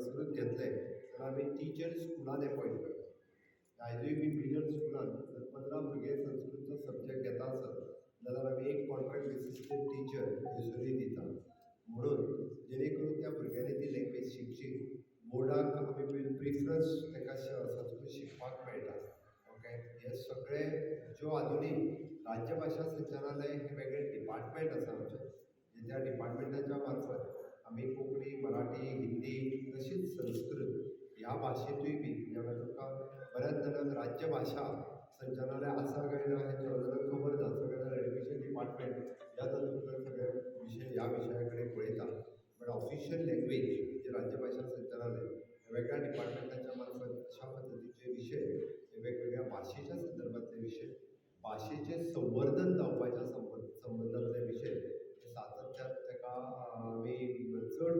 संस्कृत घेतलें जाल्यार आमी टिचर स्कुलान एपॉयंट करता. आयजूय बी बिगर स्कुलान जर 15 भुरगे संस्कृतचो सब्जॅक्ट घेता आसत जाल्यार आमी एक कॉन्ट्रॅक्ट बेसिसचेर टिचर थंयसरूय दिता, म्हणून जेणे करून त्या भुरग्यांनी ती लँग्वेज शिकची. बोर्डाक आमी प्रिफरन्स ताका संस्कृत शिकपाक मेळटा. ओके, हे सगळे ज्यो आजुनूय राज्यभाशा संचालनालय हें वेगळें डिपार्टमेंट आसा आमचें, त्या डिपार्टमेंटाच्या मार्फत आमी कोंकणी, मराठी, हिंदी तशीच संस्कृत ह्या भाशेंतूय बी, म्हणजे आतां तुमकां बऱ्याच जाणांक राज्यभाशा संचालनालय आसा काय ना हें थोड्या जाणांक खबर ना. सगळे जाण एड्युकेशन डिपार्टमेंट ह्या तातूंतल्यान सगळे विशय ह्या विशया कडेन पळयता, बट ऑफिशियल लँग्वेज म्हणजे राज्यभाशा संचालनालय वेगळ्या डिपार्टमेंटाच्या मार्फत अशा पद्दतीचे विशय, वेगवेगळ्या भाशेच्या संदर्भातले विशय, भाशेचें संवर्धन जावपाच्या संबंदांतले विशय सातत्यान ताका आमी चड